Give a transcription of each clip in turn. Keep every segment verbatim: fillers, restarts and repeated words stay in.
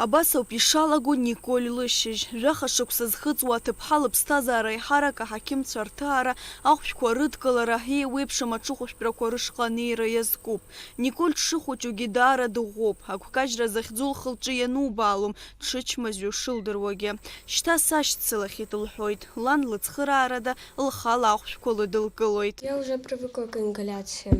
Абас ауп ишалаго Николь лышьыжь. Жәаха шықәса зхыҵуа аҭыԥҳа лыԥсҭазаара аиҳарак аҳақьымцәа рҭаара, ахәшәқәа рыдкылара, еиуеиԥшым аҽыхәшәтәрақәа рышҟа анеира иазкуп. Николь дшыхәыҷугьы даара дыӷәӷәоуп, агәкажьра захьӡу лхы-лҿы ианубаалом, дшычмазаҩу шылдыруагьы. Шьҭа сашьцылахьеит, лҳәоит. Лан лыцхыраарада лхала ахәшәқәа лыдылкылоит. Я уже привыкла к ингаляциям.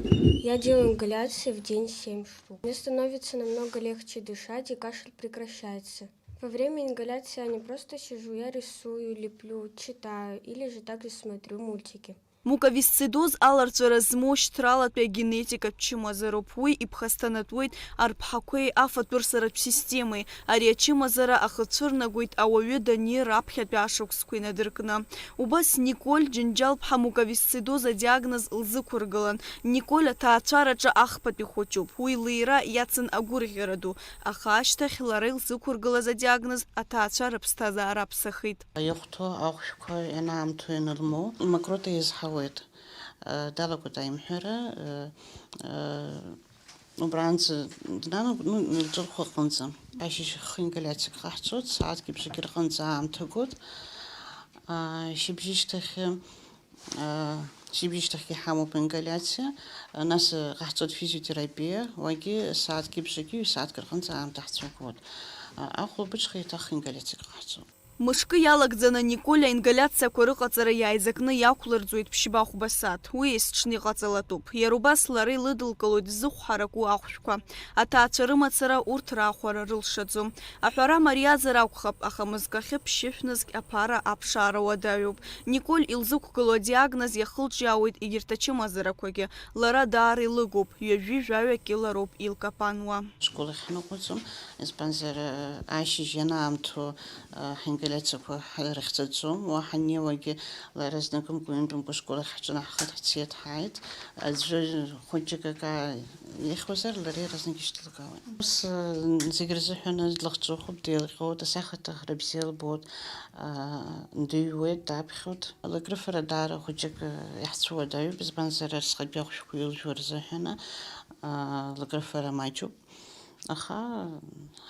Я делаю ингаляции в день семь штук. Мне становится намного легче дышать, и кашель прекращается. Во время ингаляции я не просто сижу, я рисую, леплю, читаю или же также смотрю мультики. Муковисцидоз аларҵәара змоу шьҭралатәи агенетикатә чымазароуп. Уи иԥхасҭанатәуеит арԥҳақәеи афатәырсаратә системеи. Ари ачымазара ахы цәырнагоит ауаҩы данир аԥхьатәи ашықәсқәа инадыркны. Убас Николь Џьынџьал-ԥҳа муковисцидоз адиагноз лзықәыргылан. Николь аҭаацәараҿы ахԥатәи хәыҷуп. Уи лиира иацын агәырӷьара ду, аха ашьҭахь лара илзықәыргылаз адиагноз аҭаацәа рыԥсҭазаара аԥсахит. Ихәҭоу ахәшәқәа ианаамҭоу ианылмоу, мокрота иазҳауеит. Далагоит аимҳәара, убранӡа днанагоит, ну, лҿырхәа аҟынӡа. Ашьыжь хы ингаляциак ҟаҳҵоит, сааҭки бжаки рҟынӡа аамҭа гоит. Шьыбжьышьҭахьы, шьыбжьышьҭахьгьы ҳамоуп ингаляциа, нас ҟаҳҵоит физиотерапиа, уагьы сааҭки бжаки, ҩ-сааҭк рҟынӡа аамҭа ҳцәагоит. Ахәылбыҽха еиҭах ингаляциак ҟаҳҵоит. Мышкы иалагӡаны Николь аингаляциақәа рыҟаҵара иааизакны иақәлырӡуеит ԥшьба-хәба сааҭ. Уи есҽны иҟаҵалатәуп. Иара убас лара илыдылкылоит зыхә ҳараку ахәшәқәа. Аҭаацәа рымацара урҭ раахәара рылшаӡом. Аҳәара мариазар акәхап, аха мызкахьы ԥшьышә нызқь аԥара аԥшаара уадаҩуп. Николь илзықәгылоу адиагноз иахылҿиаауеит егьырҭ ачымазарақәагьы. Лара даара илыгуп, ҩажәи жәаҩа кьылароуп илкапануа. Школ ахь ҳныҟәаӡом, избанзар, ашьыжь ианаамҭоу, ҳингаляциақәа ҳрыхьӡаӡом, уа ҳаннеиуагьы лара зныкымкәа-ҩынтәымкәа школ ахь ҳҿынаҳхеит, ҳцеит, ҳааит. Аӡәы хәыҷык акы ихьуазар, лара иаразнак ишьҭалгауан. Ус, зегь рзыҳәан длахҿыхуп, деилҟьоит, асахьаҭыхра бзиа лбоит, дыҩуеит, даԥхьоит. Лакрыфара даара хәыҷык иаҳцәуадаҩуп, избанзар, арсҟатәи ахәшәқәа илжәуа рзыҳәан лакрыфара маҷуп, аха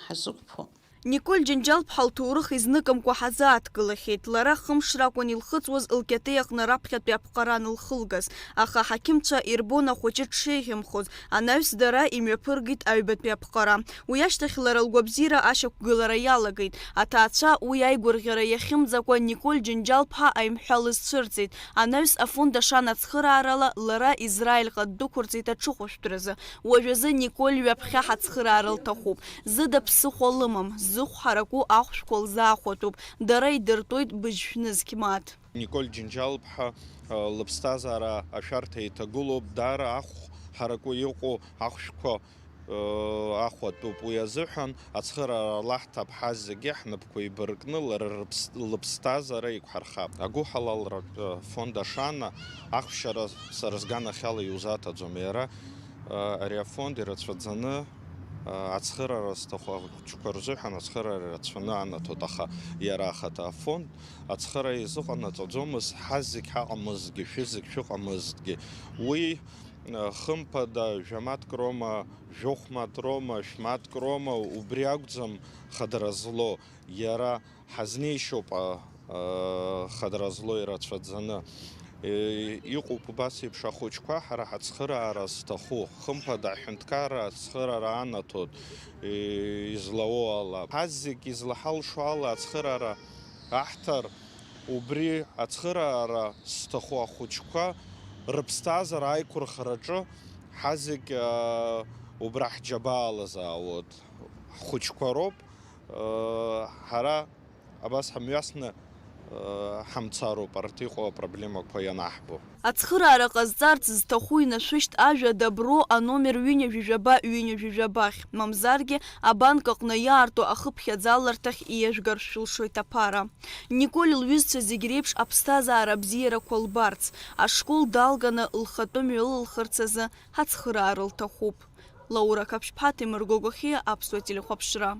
ҳазықәԥо. Николь Џьынџьал-ԥҳа лҭоурых изныкымкәа ҳазааҭгылахьеит. Лара хымш ракәын илхыҵуаз лкьатеи аҟны раԥхьатәи аԥҟара анылхылгаз, аха аҳақьымцәа ирбон ахәыҷы дшеиӷьымхоз, анаҩс дара имҩаԥыргеит аҩбатәи аԥҟара. Уи ашьҭахь лара лгәабзиара ашьақәгылара иалагеит. Аҭаацәа уи аигәырӷьара иахьымӡакәа Николь Џьынџьал-ԥҳа аимҳәа лызцәырҵит. Анаҩс афонд Ашана ацхыраарала лара Израильҟа ддәықәырҵеит аҽыхәышәтәразы. Уажәазы Николь ҩаԥхьа ҳацхыраара лҭахуп. Зыда ԥсыхәа лымам, зыхә ҳараку ахәшәқәа лзаахәатәуп, дара идыртәоит быжьшә нызқь мааҭ. Николь Џьынџьал-ԥҳа, э, лыԥсҭазаара ашәарҭа иҭагылоуп, даара ахә ҳараку иҟоу ахәшәқәа, э, ахәатәуп. Уи азыҳәан ацхыраара лаҳҭап ҳазегьы ҳнапқәа еибаркны лара рыԥс-, лыԥсҭазаара еиқәҳархап. Агәыҳалалратә, э, фонд Ашана ахәшьара сара сганахьала иузаҭаӡом. Иара Ари афонд ирацәаӡаны, ацхыраара зҭаху ахәыҷқәа рзыҳәан ацхыраара ирацәаны анаҭоит, аха иара ахаҭа афонд ацхыраара изыҟанаҵаӡомызт, ҳазегь ҳаҟамызҭгьы, шәызегь шәыҟамызҭгьы. Уи, хымԥада, жәамаҭк роума, жәохә мааҭ роума, шә-мааҭк роума, убри акәӡам хадара злоу, иара ҳазнеишьоуп, а, а, хадара злоу ирацәаӡаны. Е, иҟоуп убас еиԥш ахәыҷқәа ҳара ҳацхыраара зҭаху, хымԥада аҳәынҭқарра ацхыраара анаҭоит, е, излауоу ала. Ҳазегь излаҳалшо ала ацхыраара аҳҭар, убри ацхыраара зҭаху ахәыҷқәа рыԥсҭазаара аиқәырхараҿы ҳазегь, а, убра ҳџьабаа алазаауеит. Ҳхәыҷқәа роуп, а, ҳара Абас ҳамҩасны, э, ҳамцароуп арҭ иҟоу апроблемақәа ианаҳбо. Ацхыраара ҟазҵарц зҭаху инашәышьҭ ажәа «Добро» аномер ҩынҩажәи жәаба, ҩынҩажәи жәабахь, мамзаргьы абанк аҟны иаарту ахыԥхьаӡаларҭахь ииажәгарц шәылшоит аԥара. Николь лҩызцәа зегь реиԥш аԥсҭазаара абзиарақәа лбарц, ашкол далганы лхатәы мҩа лылхырц азы ҳацхыраара лҭахуп. Лаура Қаԥшьԥҳа, Ҭемыр Гогохиа, Аԥсуа телехәаԥшра.